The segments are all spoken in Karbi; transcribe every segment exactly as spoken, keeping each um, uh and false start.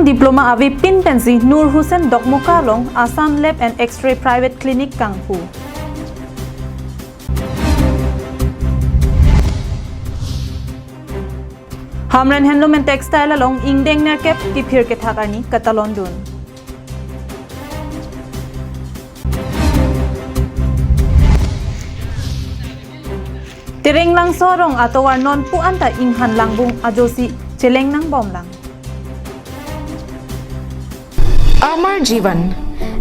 Diploma avepin pensi Nur Hussain Dokmoka along Assam Lab and X-ray Private Clinic kangpu. Hamren Handloom and Textile along ingdeng nerkep kiphir kethak arni katalondun. Tereng Langso arong atovar nonpu anta inghan langbung ajosi cheleng nangbomlang. Amar Jeevan,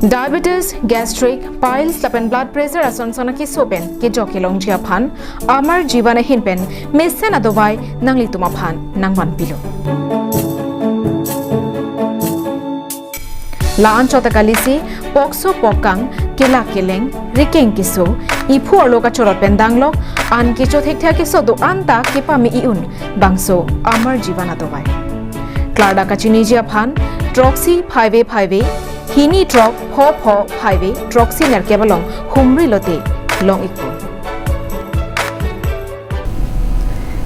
diabetes, gastric, piles lapen blood pressure ason son akeso pen kejok kelongji aphan Amar Jeevan ahin pen mesen adovai nanglitum aphan nangvanpilo. La-an chot akalisi pokso pokkang, kelak keleng, rikeng keso, iphu arlo kachorot pen danglok, an kecho thekthe akeso do-an ta kepame i-un bangso Amar Jeevan adovai. Klardak kachiniji aphan throksi phaive phaive, hini throk pho pho phaive, throksi nerkep along humri lote long-ikpo.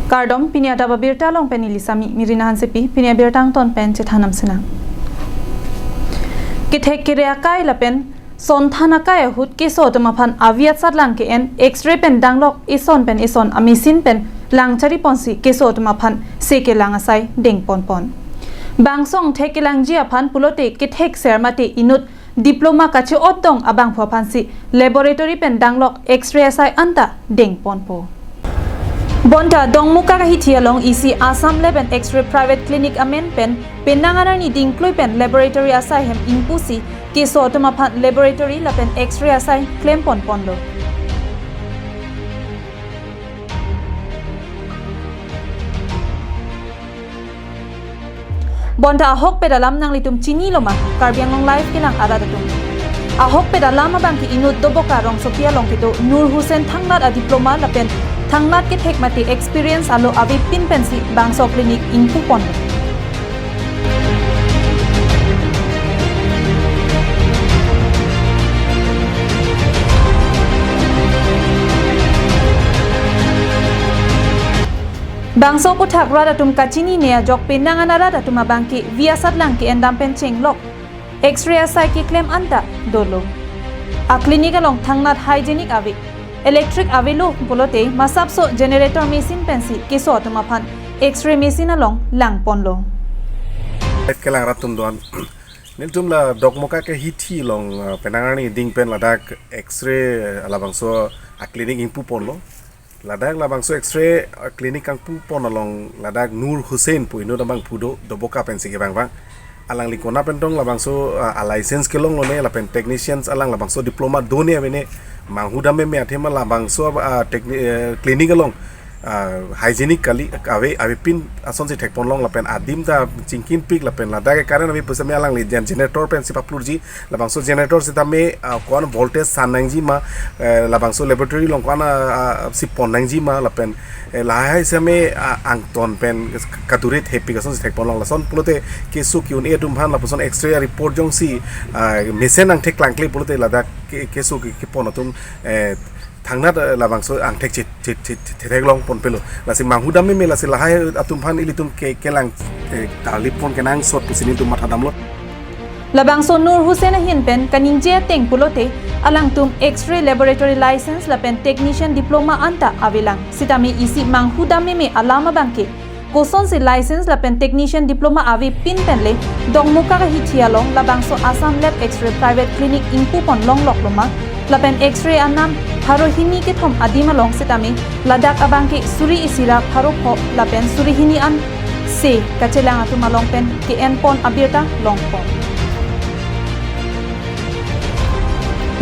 Kardom, pini adap abirta along pen neli Sami Mirina Hansepi, pini abirta angton pen chethan nam sinang. Kethek kere akai lapen sonthan akai ahut keso atum aphan avi asatlang ke-en X-ray pen danglok, eson pen eson a-machine pen lang chari ponsi keso atum aphan se kelang asai dengponpon. Bangso angthek kelangji aphan pulote kethek ser mate inut diploma kache-ot dong abangphu aphansi laboratory pen danglok X-ray asai anta dengponpo. Bonta Dongmukak ahithi along isi Assam Lab and X-ray Private Clinic amen pen penang an arni dingklui pen laboratory asai hem ingpusi keso atum aphan laboratory lapen X-ray asai klemponponlo. Bonta ahokpet alam nanglitum chinilo ma, Karbi Anglong Live kelang arat atum? Ahokpet alam abang ke inut Doboka rongsopi along kedo Nur Hussain thangnat adiploma lapen thangnat kethek mate experience alo avepin pensi bangso clinic ingpuponlo. Bangso aputhak rat atum kachinine ajok penang an arat atum abang ke vi asatlang ke-endam pen chenglok X-ray asai keklem anta dolo. A-clinic along thangnat hygienic ave, electric avelo pulote masapso generator machine pensi keso atum aphan X-ray machine along langponlo. Kelang rat atum do-an. Nelitum la Dokmoka ahithi along, ah, penang arni ding pen ladak X-ray, ah, labangso a-clinic ingpuponlo. Ladak labangso X-ray, ah, clinic kangpupon along ladak Nur Hussain pu inut abangphu do, Doboka pensi kevang vang. Alangli konat pen tong labangso, ah, a-license kelonglone lapen technicians alang labangso diploma done avene, manghudam meme athema labangso, ah, techni-, eh, clinic along, ah, hygienic kali ave, avepin asonsi thekponlong lapen adim ta chingkinpik lapen ladak current ave pusitame alangli gen-, generator pensi paplurji, labangso generator sitame, ah, ko-an voltage san nangji ma, eh, labangso laboratory along ko-an, ah, ah, si pon nangji ma lapen, eh, lahai sitame, ah, angton pen kadure thepik asonsi thekponlong. Lason pulote keso ke-un-e atum aphan lapuson X-ray report jongsi, ah, mesen angthek klangkle pulote ladak ke-, keso ke-, kepon atum, eh, thangnat, eh, labangso angthek che-, che-, che-, che-, theklongponpelo. Lasi manghudam meme lasi lahai atum aphan ilitum ke-, kelang, eh, tarlipon kenangsot pusi nelitum mathadamlo. Labangso Nur Hussain ahin pen kaningje ateng pulote alangtum X-ray laboratory license lapen technician diploma anta avelang. Sitame isi manghudam meme alam abang ke, kosonsi license lapen technician diploma avepin penle Dongmukak ahithi along labangso Assam Lab X-ray Private Clinic ingpupon longloklo ma? Lapen X-ray anam pharo hini kethom adim along sitame ladak abang ke suri isi ra pharo pho lapen suri hini an se kachelang atum along pen ke-enpon abirta longpon.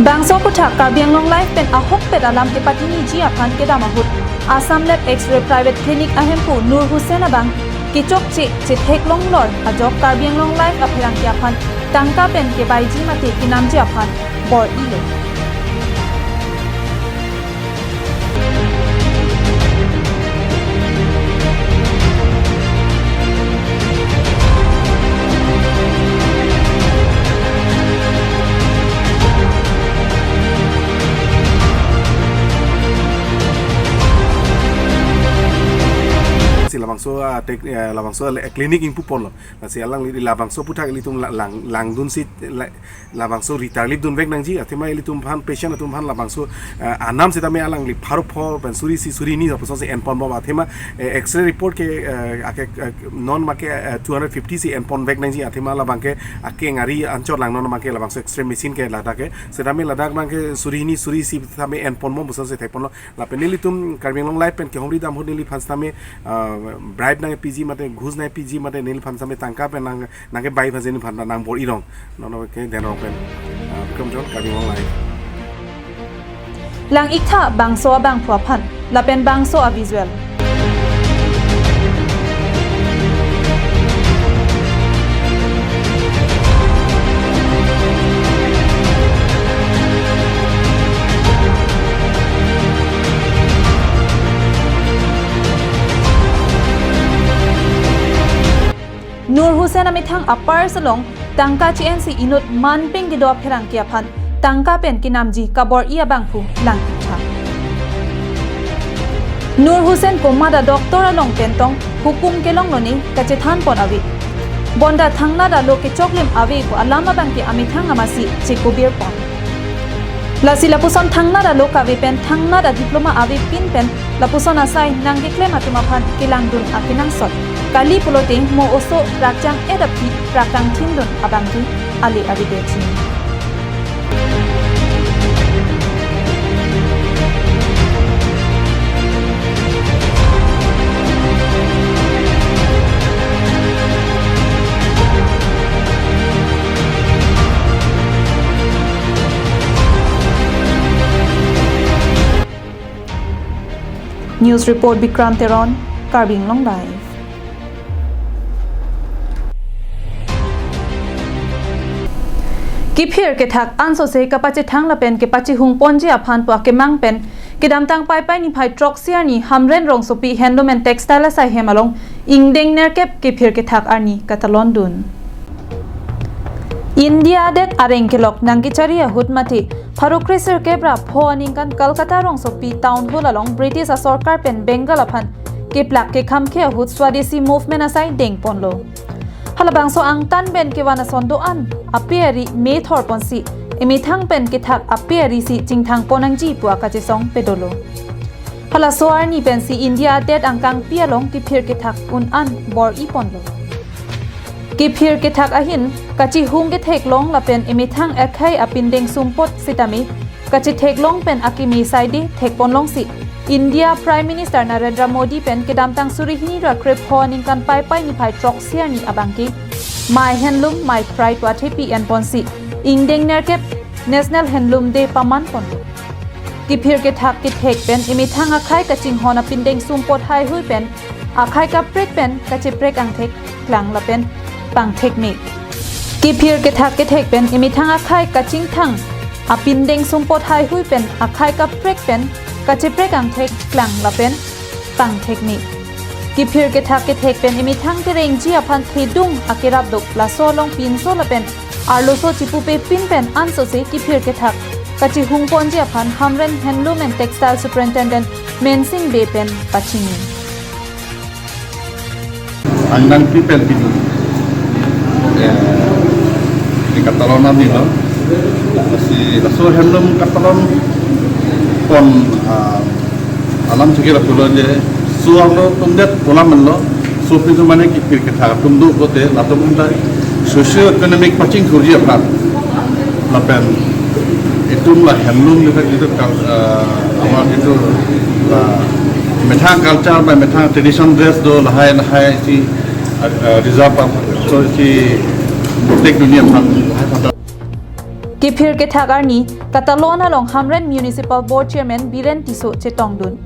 Bangso aputhak Karbi Anglong Live pen ahokpet alam kepachiniji aphan kedam ahut Assam Lab X-ray Private Clinic ahemphu Nur Hussain abang kechokche chetheklonglor ajok Karbi Anglong Live apherangke aphan tangka pen kebaiji mate kenamji aphan bor-ilo. Si labang So, ah, tek-, eh, labangso le-, clinic ingpu ponlo. Lasi alangli labangso aphuthak ilitum la-, lang, langdunsi la-, labangso ritarlip dunvek nangji, athema ilitum aphan, patient atum aphan labangso, eh, anam setame alangli pharo pho pen suri isi suri hini apusonsi enponbom, athema, eh, X-ray report ke, eh, ake, eh, non make, eh, two hundred fifty si enponvek nangji, athema labang ke akeng ari anchot lang non make labangso X-ray machine ke ladak ke, setame ladak abang ke suri hini suri isi setame enponbom apusonsi thekponlo. Lapen nelitum Karbi Anglong Live pen kehumri dam ahut neliphan setame, ah, bribe nangpiji mate, ghus nangpiji mate, neliphan setame tangka pen nang, nangkebai aphansi neliphan nangbor-i rong. Non non ke Dendrong pen, ah, Bikram John, Karbi Anglong Live. Lang-iktha bangso abangphu aphan, lapen bangso a-visual. Nur Hussain amethang a-purse along tangka che-ensi inut manpeng kedo apherangke aphan tangka pen kenamji kabor-i abangphu lang-iktha. Nur Hussain komat a-doctor along pen tong hukum kelong lone kachethanpon ave. Bonta thangnat alo kechoklim ave pu alam abangke amethang amatsi chekobirpon. Lasi lapuson thangnat alo kave pen thangnat a-diploma avepin pen lapuson asai nangkeklem atum aphan kelangdun akenangsot. Kali pulote mo oso prakchang-et aphi praktang thindun abangke ale aridetji. News report Bikram Teron, Karbi Anglong Live. Kiphir kethak ansose kapachethang lapen kepachihungponji aphan pu akemang pen kedamtang Paipai niphai throksi arni Hamren rongsopi Handloom and Textile asai hem along ingdeng nerkep kiphir kethak arni katalondun. India adet areng kelok nangkechari ahut mate pharo kre sirkep ra pho aningkan Kolkata rongsopi Town Hall along British asorkar pen Bengal aphan keplak kekhamkhe ahut Swadeshi movement asai dengponlo. Halabangso angtan pen kevan ason do-an ape ari methorponsi emethang pen kethak ape arisi chingthangpon nangji pu akachesong padolo. Halaso arni pensi India adet angkangpi along kiphir kethak un-an bor-iponlo. Kiphir kethak ahin kachihung ketheklong lapen emethang akhei apindeng sumpot sitame kachetheklong pen akimi saide thekponlongsi India Prime Minister Narendra Modi pen kedamtang suri hini ra krepho aningkan Paipai niphai throksi arni abangke My Handloom My Pride pu athepi enponsi ingdeng nerkep National Handloom Day pamanponlo. Kiphir kethak kethek pen emethang akhei kachinghon apindeng sumpot haihui pen akhei kaprek pen kacheprek angthek klang lapen pangthek me. Kiphir kethak kethek pen emethang akhei kachingthang apindeng sumpot haihui pen akhei kaprek pen kacheprek angthek klang lapen pangthek me. Kiphir kethak kethek pen emethang kerengji aphan thedung akerap dok laso along pinso lapen arloso chipupepin pen ansose kiphir kethak kachihungponji aphan Hamren Handloom and Textile Superintendent Mensing Bey pen pachini. Angdeng people people. Eh, ini katalon nami lo. Si laso handloom katalon pon, ah, alam chikir pulo je suar lo tumdet pulang lo. So pintu mane kiphir kethak atum do pulote latum ta socio economic pachingthurji aphan. Lapen itum la handloom kita gitu kan, eh, ama gitu la methang culture ba methang tradition dress do lahai lahai si, eh, eh, reserve apa so si tek dunia aphan lahai pada. Kiphir kethak arni katalon along Hamren Municipal Board Chairman Biren Tisso chetongdun.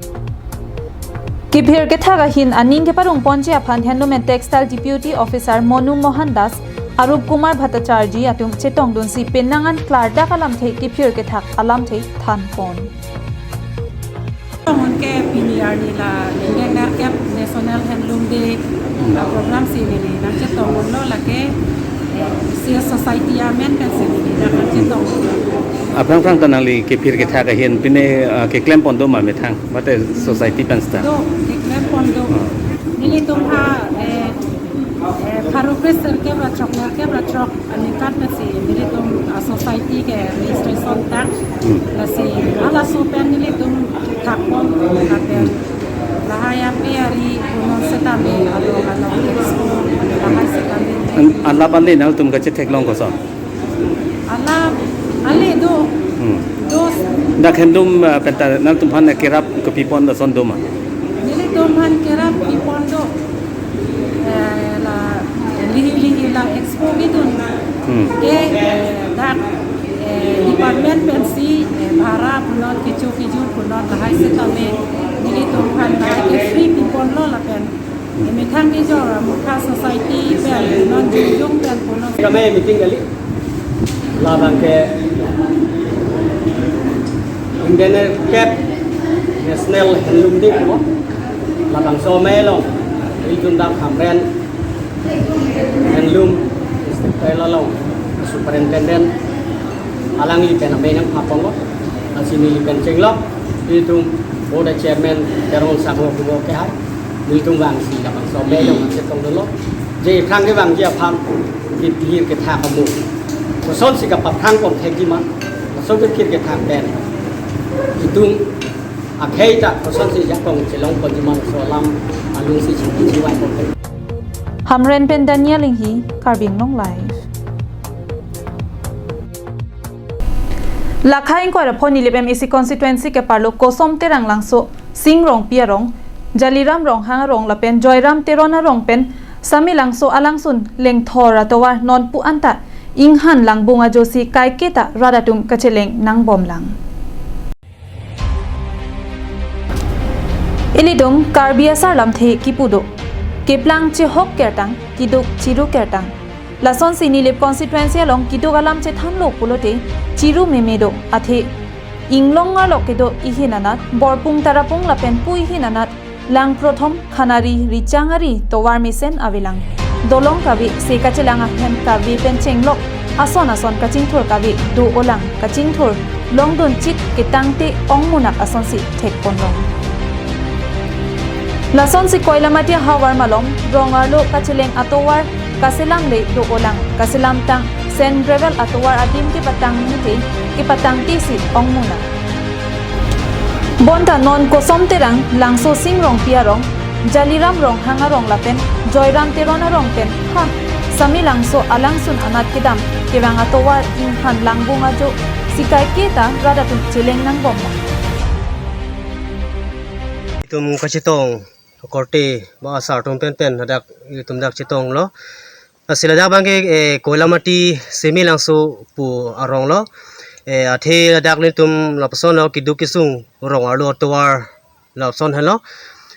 Kiphir kethak ahin aning keparongponji aphan Handloom and Textile Deputy Officer Monu Mohan Das, Arup Kumar Bhattacharjee atum chetongdunsi penang an klardak alamthe kiphir kethak alamthe thanpon. Tongke pini arni la ingdeng nerkep National Handloom Day la program si neli nangchetonglo lake, eh, C S Society amen pensi neli nangchetong. Aphrang phrang ta nangli kiphir kethak ahin pine, ah, keklempon do ma methang mate society pen seta? Do, keklempon do. Ah. Nelitum ha, eh, eh, pharo kre sirkep ra throk, nerkep ra throk aningkan pensi nelitum, ah, society ke registration tang. Hmm. Lasi halaso pen nelitum thakpon lapen lahai ape ari punon setame alo alo expo lahai setame. An, an laban le nangtum kachetheklong koson? Ala, ale do. Hmm. Dos. Dak henlo, ah, penta nangtum aphan kerap kepipon lason do ma? Nelitum aphan kerap pipon do. Eh, la, lihi lihi la expo kidun. Hmm. Ke, eh, dak, eh, department pensi, eh, bhara punon kecho kejun punon lahai setame nelitum aphan lahai ke free piponlo lapen. Methang kejor amukha society pen non jungjung pen punon. Kami meeting kali. Labang ke Indian Cap National Handloom Day ko. Labangso amei along ilitum dak Hamren Handloom District Pela along Superintendent alangli pen amei nangpapong ko. Lasi neli pen chenglok, ilitum Board Chairman Teron Sangho Kumo ke hai. Nelitum vangsi labangso amei along chetong dolo. Je aphrang kevangji aphan kethir kethak amu. Kosonsi kapaphrang pon thekji ma. Laso kethir kethak pen itum akhei ta kosonsi jakong chelong ponji ma laso alam alungsi chingki chiwai pon thek. Hamren pen Daniel Inghi, Karbi Anglong Live. Lakha ingkoi ra pho nilip M A C constituency keparlo Kosom Terang Langso, Sing Rongpi arong, Jaliram Ronghang arong lapen Joyram Teron arong pen Sami Langso alangsun Lengthor atovar nonpu anta inghan langbung ajosi kaiketa rat atum kacheleng nangbomlang. Ilitum Karbi asar lamthe kipu do. Keplang chehok kertang, kiduk chiru kertang. Lasonsi nilip constituency along kiduk alam chethanlo pulote chiru meme do, athe inglong arlok kedo ihin anat, Borpung Tarapung lapen pu ihin anat, Langprothom, Khanari, Richang ari tovar mesen avelang. Dolong kave, se kachelang ahem kave pen chenglok, ason ason kachingthur kave do-olang, kachingthur longdun chit ketangte ongmunak asonsi thekponlong. Lasonsi Koilamati ahavar malom, rong arlo kacheleng atovar, kaselam le do-olang, kaselam tang, sand gravel atovar adim kepatang mute, kepatang tesi ongmunak. Bonta non Kosom Terang Langso Sing Rongpi arong, Jaliram Ronghang arong lapen Joyram Teron arong pen ha Sami Langso alangsun anat kedam kevang atovar inghan langbung ajosi kaiketa rat atum cheleng nangbomlang. Itum kachetong korte ba asar atum pen pen hadak itum dak chetonglo. Lasi ladak abang ke, eh, Koilamati Semi Langso pu arong lo. Eh, athe ladak nelitum lapuson lo kiduk kisung rong arlo atovar lapuson henlo.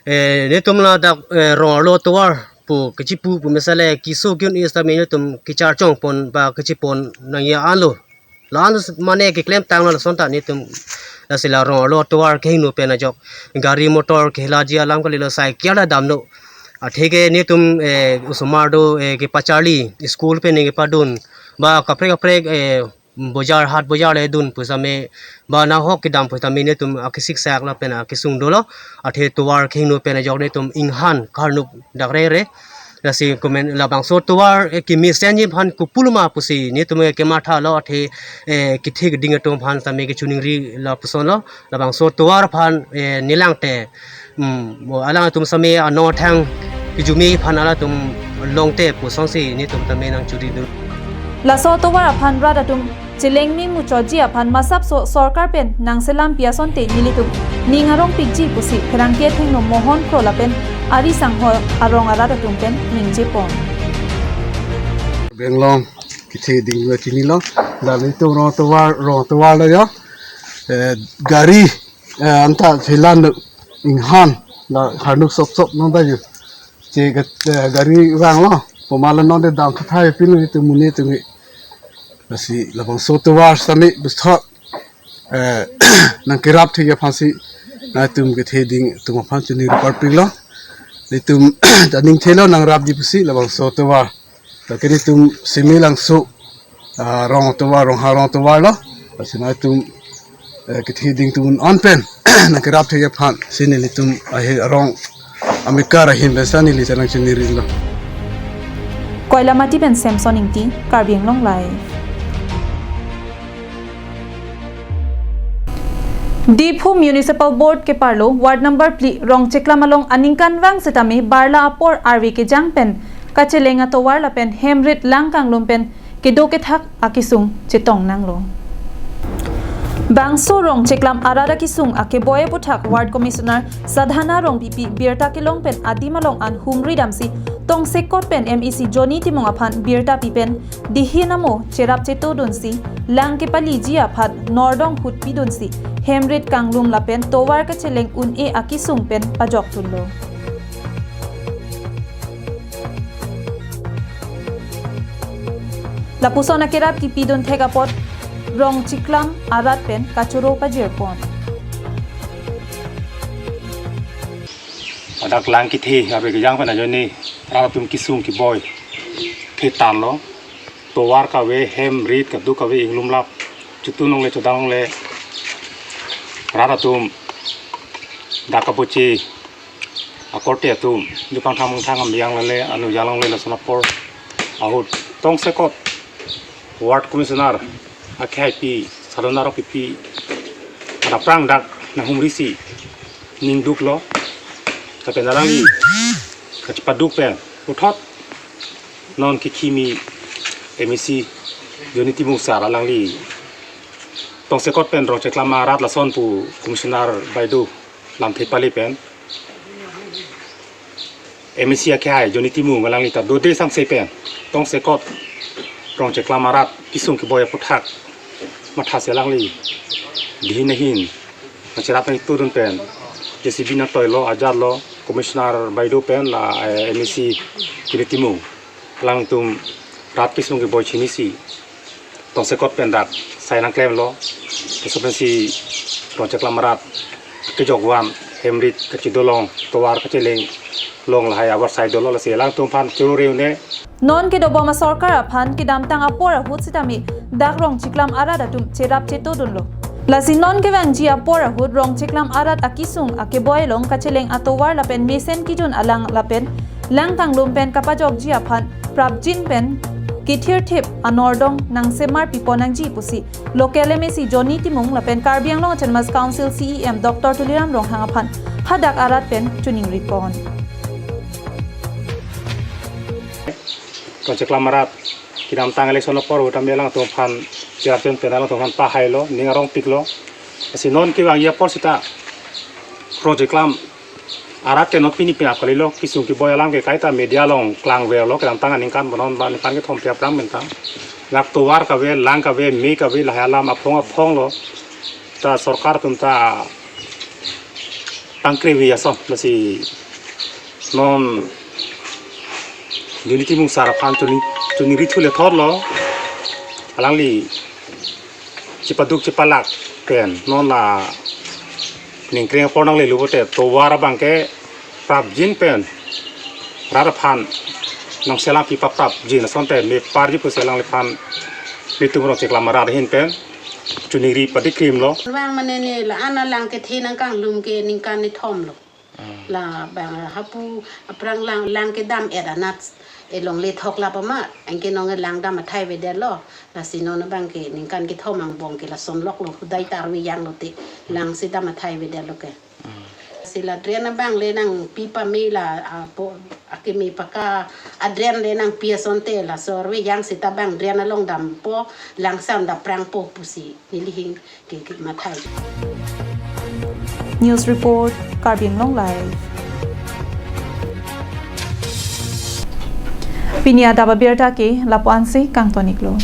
Eh, nelitum ladak, eh, rong arlo atovar pu kechipu pu mesen le keso ke-un-e setame nelitum kecharchong pon ba kechipon nangji anlo. La-an mane keklem tanglo lason ta nelitum lasi la rong arlo atovar kehingno pen ajok gari motor kehelaji alam kalilo, cycle ta damno. Athe ke nelitum, eh, osomar do, eh, kepacharli school pen nangkepadun ba kaprek kaprek, eh, bojar hat bojar le dun pu setame ba nahok kedam pu setame nelitum akesik sak lapen akesung dolo. Athe tovar kehingno pen ajok nelitum inghan karnuk dak rere. Lasi komen labangso tovar, eh, kemesenji aphan kopuloma pusi nelitum, eh, kemathalo athe, eh, kethe keding atum aphan setame kechiningri lapuson lo. Labangso tovar aphan, eh, nelangte, mm, mo alangtum setame anothang kejumi aphan alangtum longte pusonsi nelitum setame nangchuri dun. Laso tovar aphan rat atum cheleng me muchotji aphan masapso sorkar pen nangselampi asonte nelitum ning arongpikji pusi pherangke athengno Mohon Kro lapen ari sangho arong arat atum pen ningje pon. Benglong kethe keding lo chinilo, dali tu rong tovar, rong tovar lo yo. Eh, gari, eh, anta chelan inghan la harnuk sop sop nong da yo. Che ga-, eh, gari vanglo. Poma la non de dam thai pinu itu muni tungi. Lasi labangso tovar setame besthot, eh, nangkerap thekji aphansi nangtum kethe keding atum aphan chini rupar pilo. Nelitum daning thelo nangrapji pusi labangso tovar. Lake nelitum Semi Langso, ah, rong tovar, Ronghang rong tovar lo. Lasi nangtum, eh, kethe keding atum an pen nangkerap thekji aphansi nelitum ahe arong Amekar ahin pen sa neli chenang chiniri lo. Koilamati pen Samson Ingti, Karbi Anglong Live. Diphu Municipal Board keparlo Ward number phli Rongcheklam along aningkanvang setame barla apor arve kejang pen kacheleng atovar lapen hem rit lang kanglum pen kedo kethak akesung chetong nanglo. Bangso Rongcheklam arat akesung akeboi aputhak Ward Commissioner Sadhana Rongpipi birta kelong pen adim along an humri damsi tongsekot pen M A C Johnny Timung aphan birta pi pen dihin amo cherap chetodunsi lang kepaliji aphan nordong hut pidunsi hem rit kanglum lapen tovar kacheleng un-e akesung pen pajok tunlo. Lapuson akerap kipidun thek apot Rongcheklam arat pen kachoro pajirpon. Ladak lang kethe arve kejang pen ajoine rat atum kesung keboi thetan lo. Tovar kave, hem rit kaduk kave inglumlap, chotun longle chodang longle, rat atum dak kapoche akorte atum, dukang thang mangthang ambiang lale anu jalang le lason apor ahut tongsekot Ward Commissioner akhai pi Sadhana Rongpipi adaprang dak nanghumrisi ningduklo. Tapi alangli kachepaduk pen puthot non kekimi M A C Johnny Timung sir alangli tongsekot pen Rongcheklam arat lason pu Commissioner baido lamthe pale pen M A C akhai Johnny Timung alangli ta dode sangse pen tongsekot Rongcheklam arat kesung keboi aputhak mathasi alangli dihin ahin macherap nangtodun pen J C B nangtoilo, ajatlo, Commissioner baido pen la, eh, M A C Johnny Timung alangtum rat kesung keboi chinisi tongsekot pen dak sai nangklemlo. Laso pensi Rongcheklam arat kejokvan hem rit kachedolong tovar kacheleng long lahai avarsai dolo, lasi alangtum aphan choro reune. Non kedobom asorkar aphan kedamtang apor ahut sitame dak Rongcheklam arat atum cherap chetodunlo. Lasi non kevangji apor ahut Rongcheklam arat akesung akeboi along kacheleng atovar lapen mesen kejun alang lapen lang kanglum pen kapajokji aphan prapjin pen kethirthip anordong nangsemar pipon nangji pusi local M A C Johnny Timung lapen Karbi Anglong Autonomous Council C E M Doctor Tuliram Ronghang aphan hadak arat pen choningripon. Rongcheklam arat kedamtang election apor ahut tame alangtum aphan chairman pen alangtum aphan pahailo, ning arongpiklo. Lasi non kevangji apor sita Rongcheklam arat ke non pini pen apkalilo, kesung keboi alam ke kaita media along klangverlo, kedamtang aningkan bonon ba aningkan kethom pi aphrang pen ta. Dak tovar kave, lang kave, me kave, lahai alam aphong aphonglo. Ta sorkar atum ta tangkrevi ason, lasi non Johnny Timung sir aphan choni choningri thule thotlo. Alangli chepaduk chepalak pen non la ningkreng apor nanglelo pote tovar abang ke prapjin pen rat aphan nangselam pi paprapjin asonte meparji pusi alangliphan ilitum Rongcheklam arat ahin pen choningri padikrimlo. Vang mane ne la-an alang kethe nangkanglum ke ningkan nithomlo. Labang hapu aphrang lang lang kedam-et anat elongle thok la pama, anke nonke lang dam athai avedetlo. Lasi non abang ke ningkan kethom angbong ke lason loklo, hudai ta arve janglo te, lang si dam athai avedetlo ke. Si la drain abang le nangpi pame la, apo, akeme paka adrain le nangpi asonte laso arve jang sita bang drain along dampo, lang sam daprangpo pusi neli hing ke ke mathai. News report, Karbi Anglong Live. Pini adap abirta ke lapu-ansi kangtoniklo.